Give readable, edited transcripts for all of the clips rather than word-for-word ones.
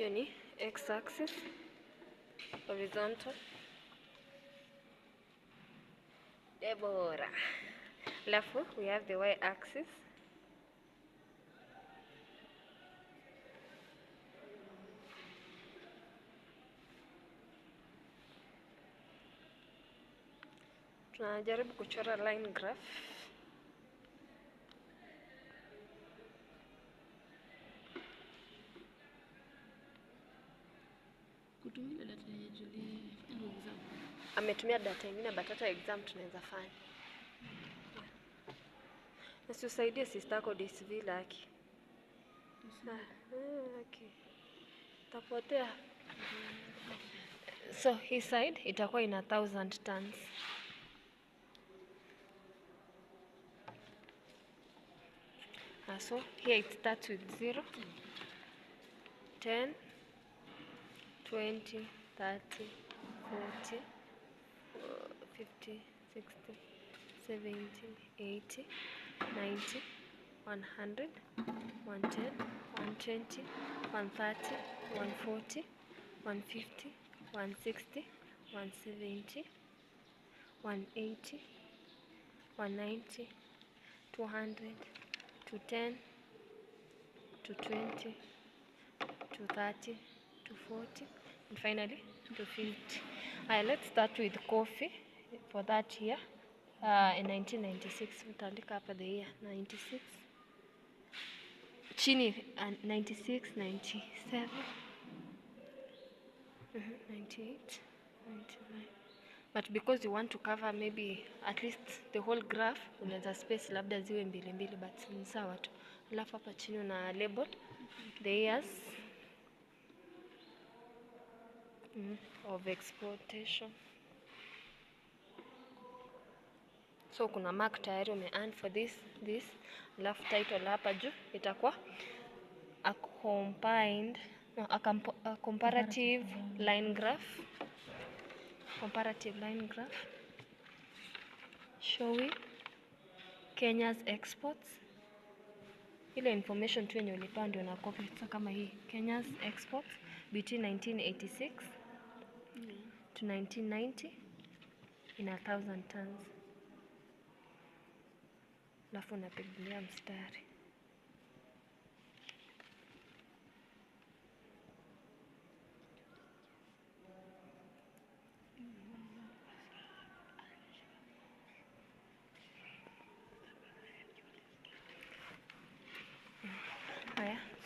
hiyo ni x axis horizontal. Debora. Alafu we have the y axis. Tunajaribu kuchora line graph. Kutumia data ya Julie exam. Ametumia data nyingine but hata exam tunaweza fanya. Usisaidie sister yako DSV laki. Okay. Tapotea. So his side itakuwa ina 1000 tons. So here it starts with 0, 10, 20, 30, 40, 50, 60, 70, 80, 90, 100, 110, 120, 130, 140, 150, 160, 170, 180, 190, 200, 210, 220, 230, 240, and finally 250. Let's start with coffee for that year. In 1996, utaandika hapa the year 96. Chini 96, 97, 98, 99. But because you want to cover maybe at least the whole graph, unaweza space labda ziwe mbili mbili, but ni sawa tu. Alafu hapa chini una label the years of exportation. So kuna mark tayari ume earn for this. Alafu title hapa juu itakuwa a comparative line graph. Comparative line graph showing Kenya's exports. Ile information tu yenye ulipa ndio na copy. So kama hii Kenya's exports between 1986 to 1990 in 1000 tons. Alafu napigilia mstari.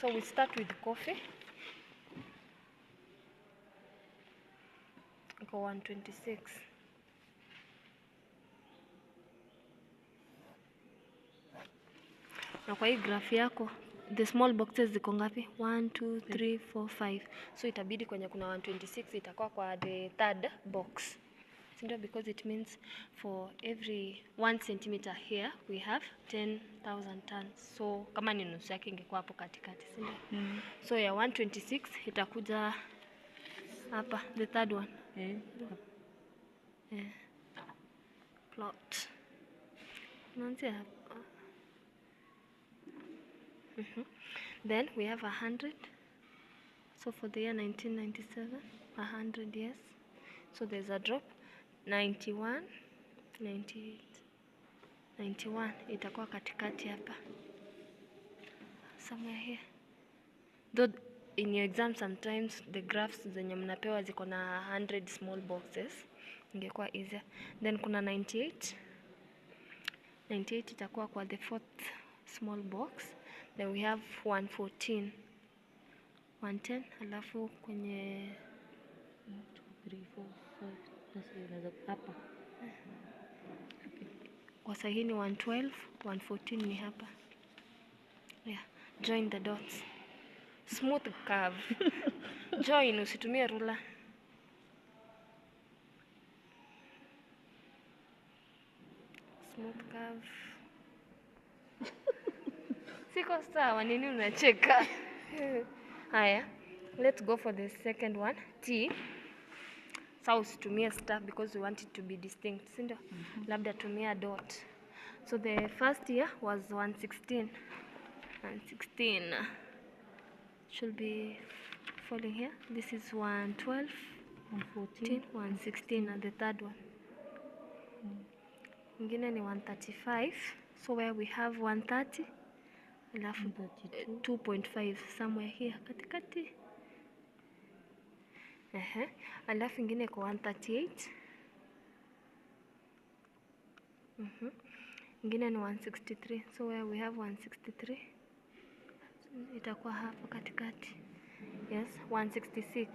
So we start with coffee. Go 126. Na kwa hii graph yako the small boxes ziko ngapi? 1 2 3 4 5. So itabidi kwenye kuna 126 itakuwa kwa the third box. Sindio? Because it means for every 1 centimeter here we have 10,000 tons. So kama ni nusu yake ingekuwa hapo katikati, sindio? So ya 126 itakuja hapa the third one. Plot. Unaanzia hapa. Then we have 100. So for the year 1997, 100 years. So there's a drop. 91, 98, 91 itakuwa katikati hapa. Somewhere here. Though in your exam sometimes the graphs zenye mnapewa ziko na 100 small boxes, ingekuwa easier. Then kuna 98. 98 itakuwa kwa the fourth small box. Then we have 114. 110 alafu kwenye 3 4 5 hapa. Kwa sahihi ni 112, 114 ni hapa. Yeah, join the dots. Smooth curve. Join, usitumie ruler. Smooth curve. Siko sawa, nini unacheka? Haya, let's go for the second one. T. Sasa usitumie star because we want it to be distinct, sindio? Labda tumia dot. So the first year was 116. 116 should be falling here. This is 112, 114, 116, and the third one. Ingine ni 135. So where we have 130, alafu 2.5 somewhere here katikati. Alafu ingine kwa 138. Ingine ni 163. So where we have 163, itakuwa hapo katikati. Yes, 166.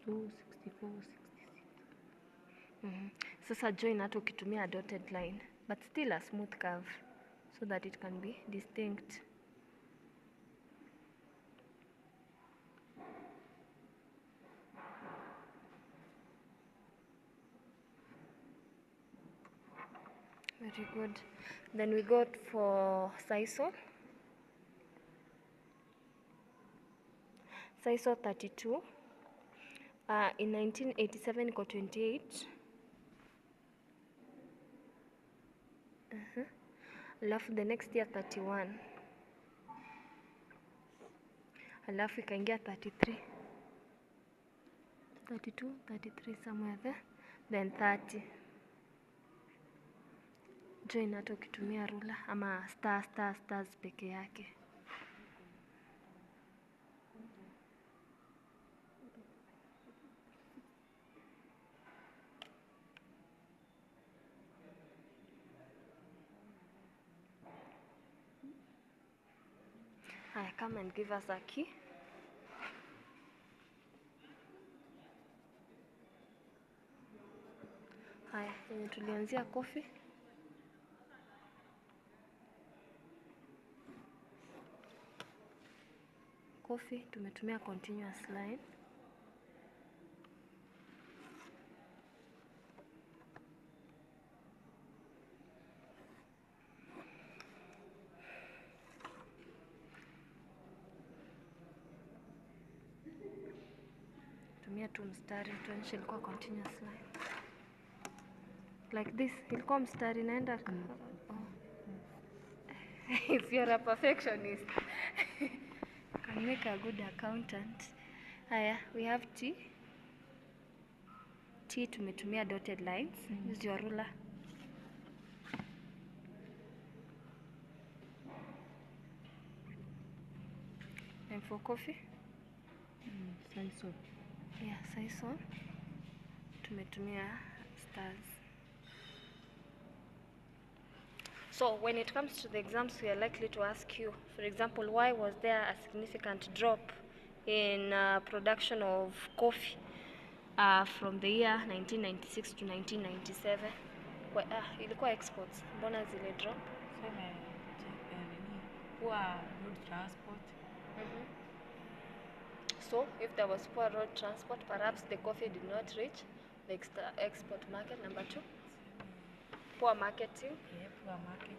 62, 64, 66. Sasa join hata ukitumia a dotted line, but still a smooth curve so that it can be distinct. Very good. Then we got for sisal. Sisal 32. In 1987 iko 28. Alafu the next year 31. Alafu ikaingia 33. 32, 33 somewhere there. Then 30. Join hata ukitumia ruler ama stars peke yake. Haya, come and give us a key. Haya, yenye tulianzia coffee. Coffee tumetumia continuous line. Tumia tu mstari tuonyeshe ilikuwa continuous line. Like this, ilikuwa mstari naenda. If you're a perfectionist, can make a good accountant. Haya, we have T. T tumetumia dotted lines. Use your ruler. And for coffee? Sisal. Yeah, sisal. Tumetumia stars. So when it comes to the exams, we are likely to ask you, for example, why was there a significant drop in production of coffee from the year 1996 to 1997? Ilikuwa exports. Mbona zile drop? Poor road transport. So if there was poor road transport, perhaps the coffee did not reach the export market. Number 2, poor marketing. Yeah, poor marketing.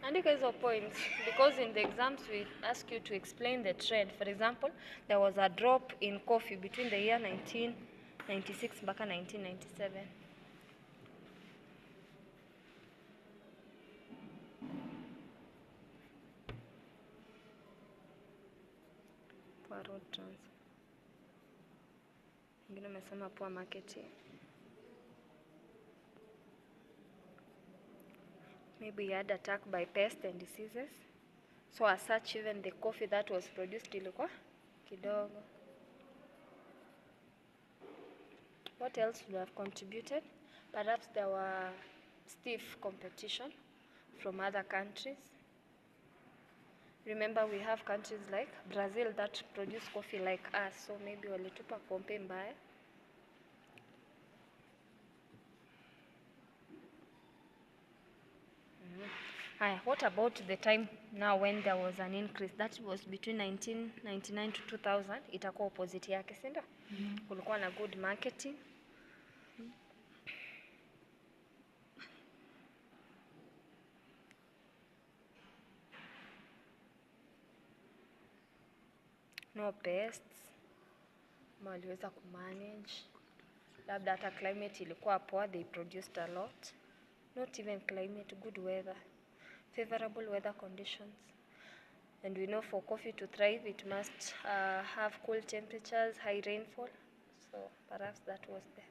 Andika hizo points because in the exams we ask you to explain the trend. For example, there was a drop in coffee between the year 1996 mpaka 1997. Poor road transport. Ingine umesema poor marketing. Maybe you had attack by pests and diseases. So as such, even the coffee that was produced ilikuwa kidogo. What else would have contributed? Perhaps there were stiff competition from other countries. Remember, we have countries like Brazil that produce coffee like us, so maybe walitupa pombe mbaya. What about the time now when there was an increase? That was between 1999 to 2000. Itakuwa opposite yake, si ndio? Kulikuwa na good marketing. No pests. Waliweza kumanage. Labda hata climate ilikuwa poor, they produced a lot. Not even climate, good weather. Favorable weather conditions. And we know for coffee to thrive, it must have cool temperatures, high rainfall. So perhaps that was there.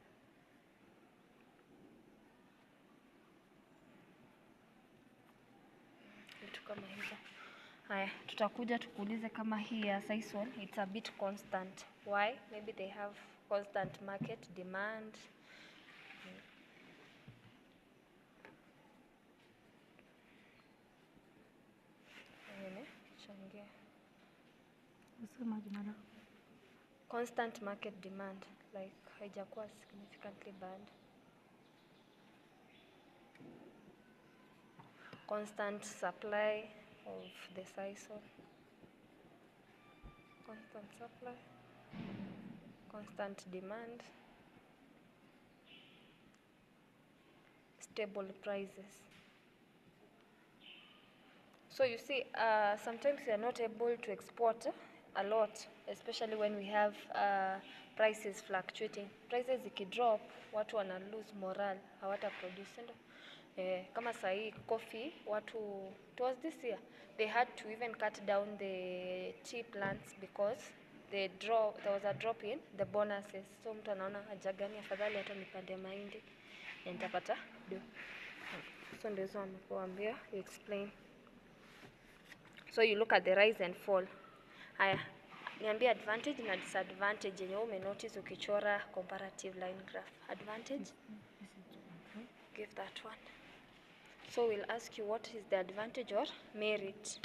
Vitu kama hizo. Haya, tutakuja tukuulize kama hii ya sisal, it's a bit constant. Why? Maybe they have constant market demand. Changia. Usemaje madam? Constant market demand, like haijakuwa significantly bad. Constant supply of the sisal. Constant supply. Constant demand. Stable prices. So you see, sometimes we are not able to export a lot, especially when we have prices fluctuating. Prices ikidrop, watu wana lose morale, hawata produce. Kama sahi coffee, watu towards this year, they had to even cut down the tea plants because there was a drop in the bonuses. So mtu anaona haja gani, afadhali hata nipande mahindi na nitapata do. So ndio hizo amekuambia, you explain. So you look at the rise and fall. Haya, niambie advantage na disadvantage yenye ume notice ukichora comparative line graph. Advantage? Give that one. So we'll ask you what is the advantage or merit.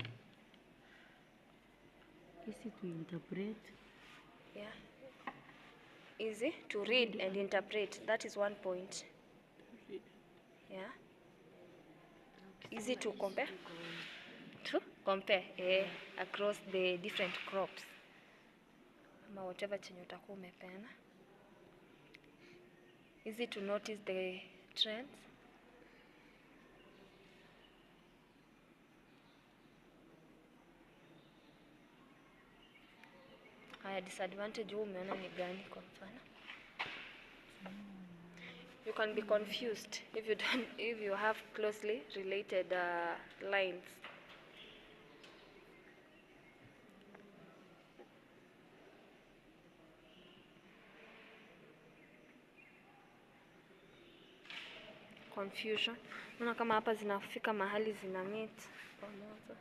Easy to interpret. Yeah. Easy to read and interpret. That is one point. Yeah. Easy to compare. To compare across the different crops. Ama whatever chenye utakuwa umepeana. Easy to notice the trends. Haya, disadvantage huu umeona ni gani kwa mfano? You can be confused if you have closely related lines. Confusion. Unaona kama hapa zinafika mahali zina meet pamoja.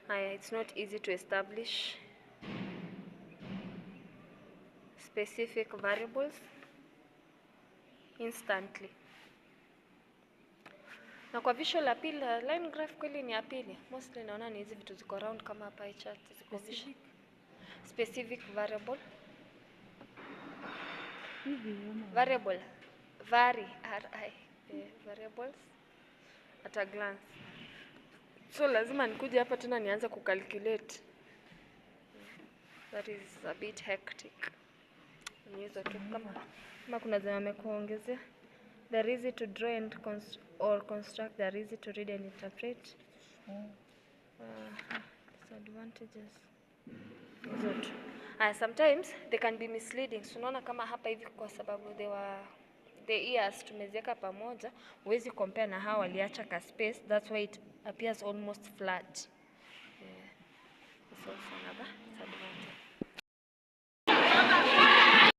Haya, it's not easy to establish specific variables instantly. Na kwa visual appeal, line graph kweli ni appeal. Mostly naona ni hizi vitu ziko round kama pie chart ziko specific variable. Variable. Variables at a glance. So lazima nikuje hapa tena nianze kucalculate. That is a bit hectic. Nizo tu kama kuna zenye amekuongezea. They're easy to draw and construct. They're easy to read and interpret. Disadvantages. Hizo tu. Sometimes they can be misleading. So unaona kama hapa hivi kwa sababu the ears tumeziweka pamoja, huwezi compare na hawa waliacha ka space. That's why it appears almost flat. Yeah. That's also another